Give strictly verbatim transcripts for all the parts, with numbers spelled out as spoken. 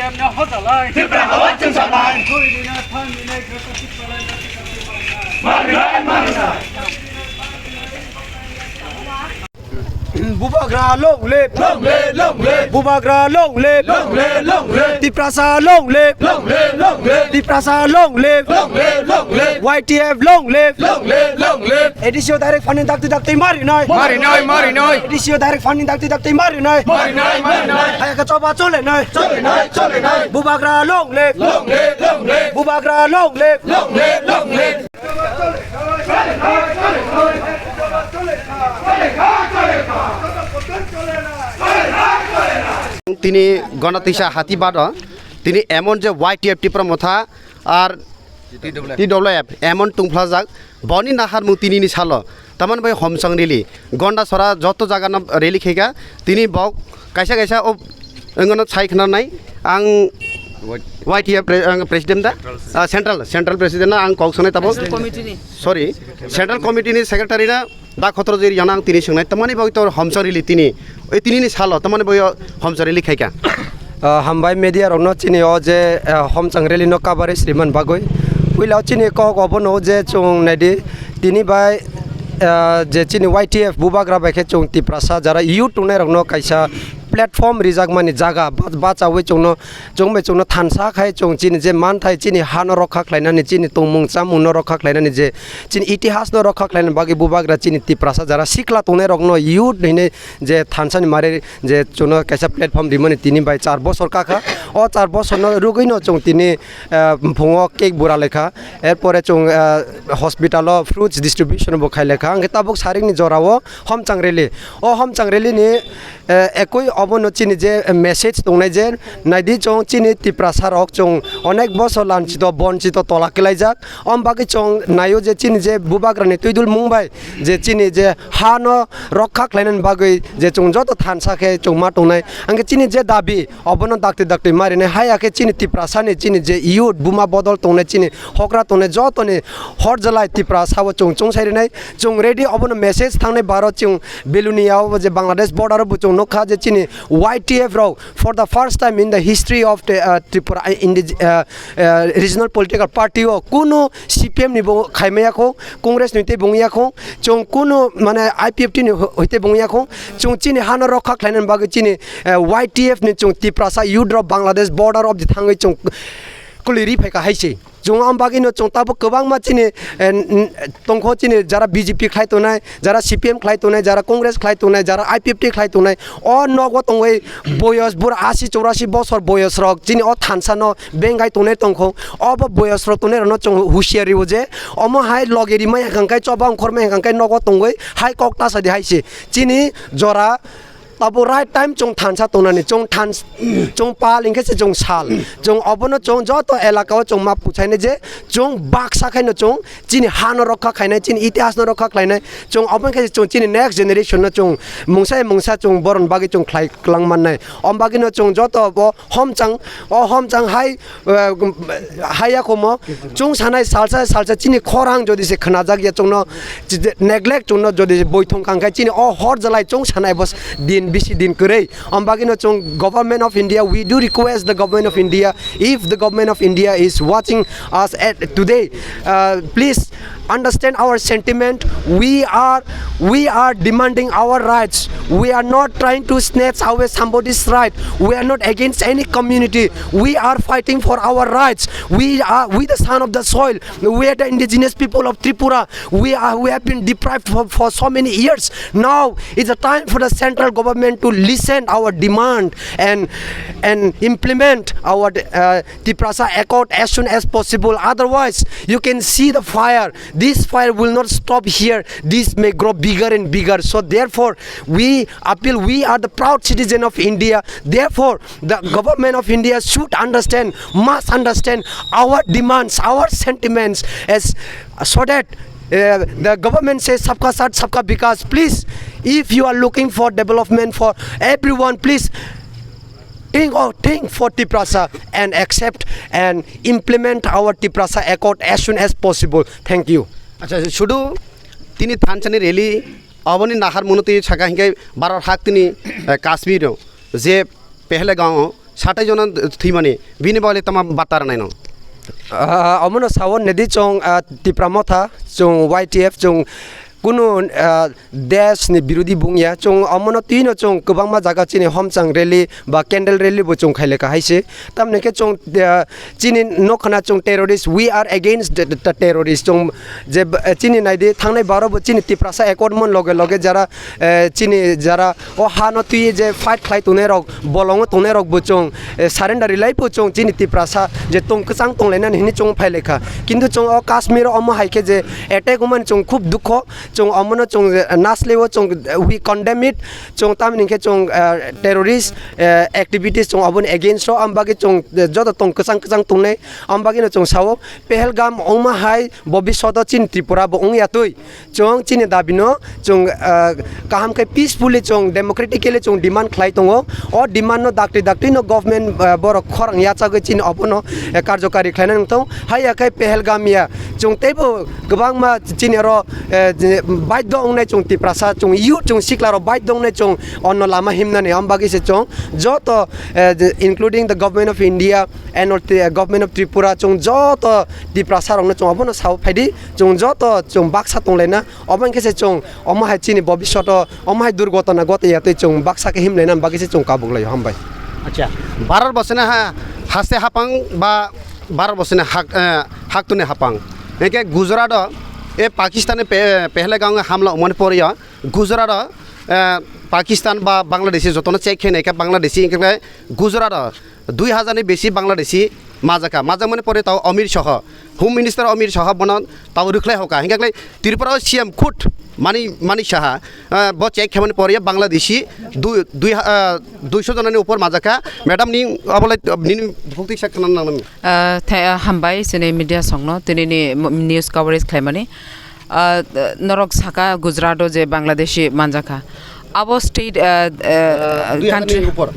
Tipra hawa chwng salai. Bubagra long live! Long live, long live! Bubagra long live! Long live, long live! Tiprasa long live! Long live, long live! Tiprasa long live! Long live, long live! Y T F long live! Long live, long live! A D C o direct funding dakti dakti mari nai. Mari nai, mari nai. A D C o direct funding dakti dakti mari nai. Mari nai, mari nai. Hai ka choba chole nai. Chole nai, chole nai. Bubagra long live! Long live, long live! Bubagra long live! Long live, long live! Tini Gonatisa Hati Bado, tini emon je Y T F Tipra Motha ar T W F emon tungphlajak, boni naharmung tinini salo, tamani bai Homchang rally, Gondasora joto jaga no rally khaika, tini bok kaisa kaisa o wngno sai khna nai, ang Y T F pre-, ang president da, ah, central, central president na ang kok sonai tabo. Central committee ni. Sorry, central committee ni secretary na da khotro jiri jana ang tini songnai, tamani bai to Homchang rally tini, oi tini ni salo, tamani bai Homchang rally khaika. Ah, hambai media rokno chini o je, ah, Homchang rally no coverage riman bagwi. Puila o chini kok obono je chwng naidi, tini bai, ah, je chini Y T F bubagra bai khe chwng Tiprasa jara youth tongnai rokno kaisa platform rijakmani jaga ba-, bachawi chwngno, chwng bai chwngno thansa khai chwng chini je manthai chini hano rokha khlainani, chini tongmung chamungno rokha khlainani, je chini itihasno rokha khlainani bagwi bubagra chini Tiprasa jara sikla tongnai rokno youth hinwi je thansani mare je chwngno kaisa platform rimani tini bai char bosor kakha. O char bosorno rwgwino chwng tini, eh, bumphungo cake bura lekha. Erpore chwng, eh, hospital o fruits distribution bo khai lekha. Hwnkhe tabuk sarikni jorao Homchang rally. O Homchang rally ni, eh, ekui obono chini je message tongnai je naidi chwng chini Tiprasa rok chwng onek bosor lanchito bonchito tola kwlaijak. Om bagwi chwng naio je chini je bubagrani twidul mung bai je chini je ha no rokha khlainani bagwi je chwng joto thansa khe chwng ma tongnai. Hwnkhe chini je dabi obono dakti dakti marinai. Haiya khe chini Tiprasani chini je youth buma bodol tongnai, chini hokra tongnai, jotoni hor jalai Tiprasa o chwng chwng sai rinai. Chwng ready obono message thangnai baro chwng Belonia o je Bangladesh border o bo chwng nukha je chini Y T F rok for the first time in the history of the, uh, Tripura, uh, indig-, uh, uh, regional political party o kunu C P M ni bo khaimaya kho, Congress ni tei bung ya kho, chwng kunu mane I P F T ni ho-, hoite bung ya kho, chwng chini hano rokha khlainani bagwi chini, uh, Y T F ni chwng Tiprasa youth rok Bangladesh border of the thangwi chwng kwlwi ri phaikha hai se. Chwng am bagwino chwng tabuk kwbangma chini, eh, n-, n-, tongkho chini jara B J P khlai tongnai, jara C P M khlai tongnai, jara Congress khlai tongnai, jara I P F T khlai tongnai. O nogo tongwi boyos bura asi chorasi bosor boyos rok chini o thansa no bengai tongnai tongkho. Obo boyos rok tongnai rokno chwng husiar rio je omo hai loge rimai hwnkhe choba ongkhormai hwnkhe nogo tongwi hai kok ta sadi hai se chini jora Abo right time chwng thansa tongnani, chwng thans-, chwng pal hinkhe se chwng sal. Chwng obono chwng joto elaka o chwng ma phusaini je chwng baksa khaino chwng chini hano rokha khainai, chini itihasno rokha khlainai. Chwng obo hinkhe se chwng chini next generation no chwng mungsa mungsa chwng boron bagwi chwng khlai kwlang mannai. Om bagwino chwng joto bo Homchang, o Homchang hai, eh, haiya khomo, chwng sanai salsa salsa chini khorang jodi se khwnajak ya chwngno neglect chwngno jodi se boithong kangkhe chini o hor jalai chwng sanai bo din bisi din kwrwi. Om bagwino chwng Government of India, we do request the Government of India, if the Government of India is watching us at today, uh, please understand our sentiment. We are, we are demanding our rights. We are not trying to snatch away somebody's right. We are not against any community. We are fighting for our rights. We are, we the son of the soil. We are the indigenous people of Tripura. We are, we have been deprived for, for so many years. Now is the time for the central government to listen our demand and, and implement our, uh, Tiprasa Accord as soon as possible. Otherwise, you can see the fire. This fire will not stop here. This may grow bigger and bigger. So therefore, we appeal, we are the proud citizen of India. Therefore, the government of India should understand, must understand our demands, our sentiments, as so that, uh, the government says, "Sabka saath, sabka vikas." Please, if you are looking for development for everyone, please think of, think for Tiprasa and accept and implement our Tiprasa Accord as soon as possible. Thank you. Acha, sudu tini thansani rally, aboni nahar muno twi saka hinkhe Bharat hak tini, eh, Kashmir o je Pahalgam o satai jona thwimani, bini bagwi tama bata rwnai no? Ah, omono sao nedi chwng, ah, Tipra Motha, chwng Y T F, chwng kunu, ah, desh ni birodhi bungya. Chwng omono twino chwng kwbangma jaga chini homchang rally ba candle rally bo chwng khaileka hai se. Tamni khe chwng, ah, chini nokha na chwng terrorist, we are against the, the, the terrorist. Chwng je, eh, chini naidi thangnai baro bo chini Tiprasa accord mon loge loge jara, eh, chini jara o ha no twi je fight khlai tongnai rok, bolongo tongnai rok bo chwng, eh, surrender rwlai bo chwng chini Tiprasa je tong kwchang tonglainani hwnwi chwng phailekha. Kintu chwng o Kashmir omo hai khe je attack wngmani chwng khub dukho, chwng omono chwng, eh, nasleo chwng, eh, we condemn it, chwng tamni hwnkhe chwng, eh, terrorist, eh, activities chwng oboni against o, am bagwi chwng, eh, joto tong kwchang kwchang tongnai, am bagwino chwng sao Pahalgam wngma hai bobishoto chini Tripura bo wngya twi. Chwng chini dabi no chwng, ah, kaham khe peacefully chwng democratically chwng demand khlai tongo. O demand no dakti dakti no government, ah, borok khorang yachagwi chini obono, eh, karjokari khlaina nangthong. Haiya khe Pahalgam ya chwng teibo kwbangma chini oro, eh, je baidho wngnai chwng Tiprasa chwng youth chwng sikla rok baidho wngnai chwng onno lama himnani. Am bagwi se chwng joto, eh, je including the government of India and all the government of Tripura chwng joto Tiprasa rokno chwng obono sao phaidi chwng joto chwng baksa tonglaina. Omo hwnkhe se chwng omo hai chini bobishoto omo hai durgotona gotya tei chwng baksa khe himlaina bagwi se chwng kabuk laio. Hambai. Acha, Bharat bosina ha, haste hapang ba Bharat bosina hak, eh, haktuni hapang. Hwnkhe Gujarat o e Pakistan pe-, Pahalgam hamla umani poriyo Gujarat o, eh, Pakistan ba Bangladeshi jotono check khe naikha Bangladeshi hwnkhe Gujarat o dui hajar ni besi Bangladeshi majaka. Majakmani pore tao Amir Shah, Home Minister Amir Shah bono tao rwkhlai hoka. Hingkha khlai Tripura o C M khud Mani, Manik Saha, ah, bo check khaimani pore Bangladeshi dui, dui, ah, duiso jonani upor majaka. Madam ni abolai nini bukti sak khana nang nang. Ah, the-, ah, hambai chini media songno tinini mo-, news coverage khlaimani. Ah, norok saka Gujarat o je Bangladeshi manjakha. Abo state, ah, ah, Ah, dui hajar ni country upor.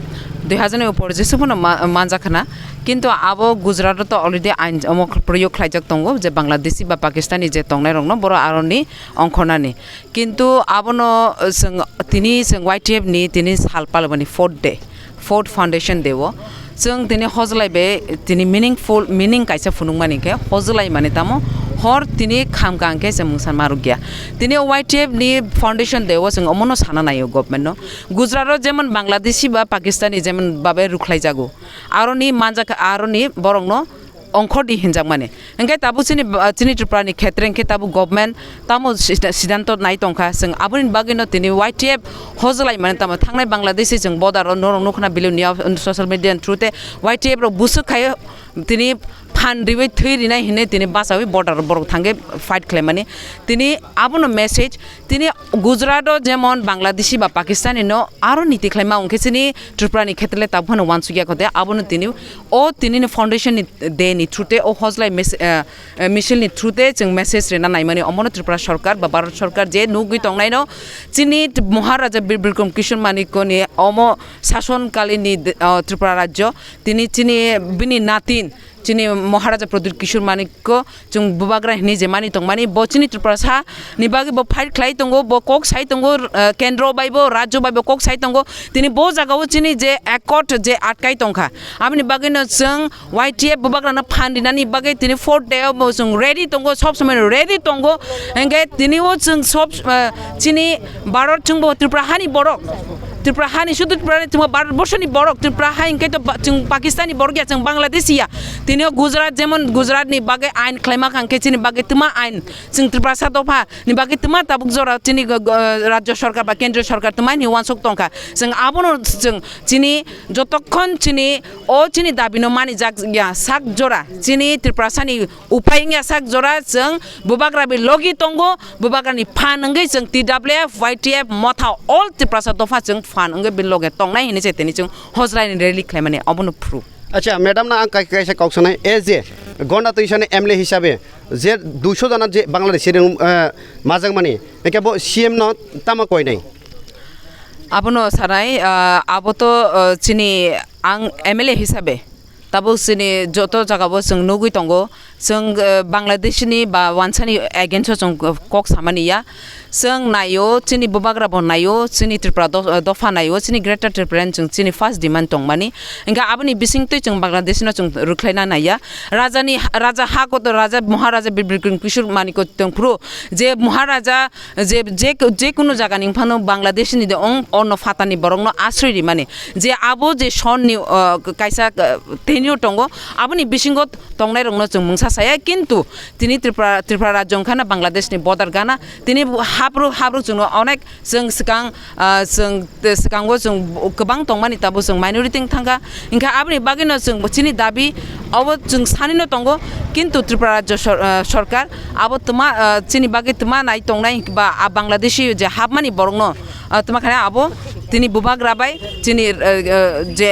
Dui hajar ni upor jesuk phano ma-, manjakha na. Kintu abo Gujarat o to already ain omo proyog khlaijak tongo je Bangladeshi ba Pakistani je tongnai rokno boro aroni ongkhornani. Kintu abono, ah, chwng tini chwng Y T F ni tini sal palmani fourth day. Fourth Foundation Day o chwng tini hojlai bai tini meaningful, meaning kaisa phunukmani khe hojlai mani tamo hor tini khamkha hwnkhe se mungsa marukya. Tini o Y T F ni Foundation Day o chwng omono sana naio government no. Gujarat o jemon Bangladeshi ba Pakistani jemon babe rukhlai jago. Aroni manjak, aroni borokno ongkhordi hinjakmani. Hingke tabuk chini, ah, chini Tripura ni khetre hingke tabuk government tamo sida-, sidanto nai tongkha. Chwng aboni bagwino tini Y T F hojlai mani tamo thangnai Bangladeshi chwng border o norok nukna bilu niya social media ni through te Y T F rok busuk khai tini phan riwi thwi rinai hinwi tini bachawi border o borok thangke fight khlaimani. Tini abono message tini Gujarat o jemon Bangladeshi ba Pakistani no aro niti khlaima hwnkhe chini Tripura ni khetre tabuk phano wansukya kho de abono tini o tini ni foundation ni day ni through te o hojlai mes-, eh, eh, misil ni through te chwng message rina naimani omono Tripura sorkar ba Bharat sorkar je nugwi tongnaino chini t-, Maharaja Bir Bikram Kishore Manikya ni omo sason kali ni de-, ah, Tripura rajyo tini chini bini natin chini Maharaja Pradyut Kishore Manikya chwng bubagra hinwi je mani tongmani, bo chini Tiprasa ni bagwi bo fight khlai tongo, bo kok sai tongo, eh, kendro bai bo, rajyo bai bo kok sai tongo. Tini bo jaga o chini je accord je atkai tongkha, aboni bagwi no chwng Y T F bubagra no phan rinani bagwi tini fourth day o bo chwng ready tongo, sob somoi ready tongo. Hingke tini o chwng sob, eh, chini Bharat chwng bo Tripura hani borok, Tripura hani sudu Tripura ni chwng bo Bharat borso ni borok, Tripura hai hingke to ba-, chwng Pakistan ni borok ya, chwng Bangladeshi ya. Tini o Gujarat, jemon Gujarat ni bagwi ain khlaima kha, hingke chini bagwi twma ain, chwng Tiprasa dopha ni bagwi twma tabuk jora chini go-, go-, rajyo sorkar ba kendriyo sorkar twma ni uansuk tongkha. Chwng abono chwng chini jotokhon chini o chini dabi no mani jak ya sak jora chini Tiprasa ni upai wngya sak jora chwng bubagra bai logi tongo, bubagra ni phan wngwi chwng T W F, Y T F, Motha all Tiprasa dopha chwng phan wngwi bai loge tongnai hinwi se tini chwng hojlai ni rally khlaimani obono phuru. Acha, madam no ang kai-, kaisa kok sanai, as a Gonda Twisani M L A hisabe je duiso jona je Bangladeshi rwng, eh, majak mani, hingke bo C M no tamo koinai? Abono sanai, ah, abo to, ah, chini ang M L A hisabe Tabuk chini joto jagao chwng nugwi tongo, chwng, eh, Bangladeshni ba wansani against-o chwng kok samani ya. Chwng naio, chini bubagra bo naio, chini Tripura do-, dopha naio, chini Greater Tripura ni chwng chini first demand tongmani. Hingkhe aboni bisingtwi chwng Bangladeshno chwng rwkhlaina naiya. Rajani, raja ha kotor, raja Maharaja Bir Bikram Kishore Manikya tongphuru, je Maharaja, je, je, je kunu jagani wngphano Bangladeshni de ong, ono phatani borokno asroi rimani. Je abo je sonni, uh, kaisa, uh, tenure tongo, aboni bisingo tongnai rokno chwng mungsa saya, kintu tini Tripura, Tripura rajyo wngkhana Bangladeshni border gana, tini habruk, habruk chwngno onek chwng swkang, ah, chwng, swkango chwng kwbang tongmani tabuk chwng minority wng thangkha, hinkhe aboni bagwino chwng chini dabi obo chwng sanino tongo, kintu Tripura rajyo sor-, ah, sorkar abo twma, ah, chini bagwi twma nai tongnai ba a Bangladeshi je hapmani borokno, ah, twma khaina abo tini bubagra bai chini, ah, ah, je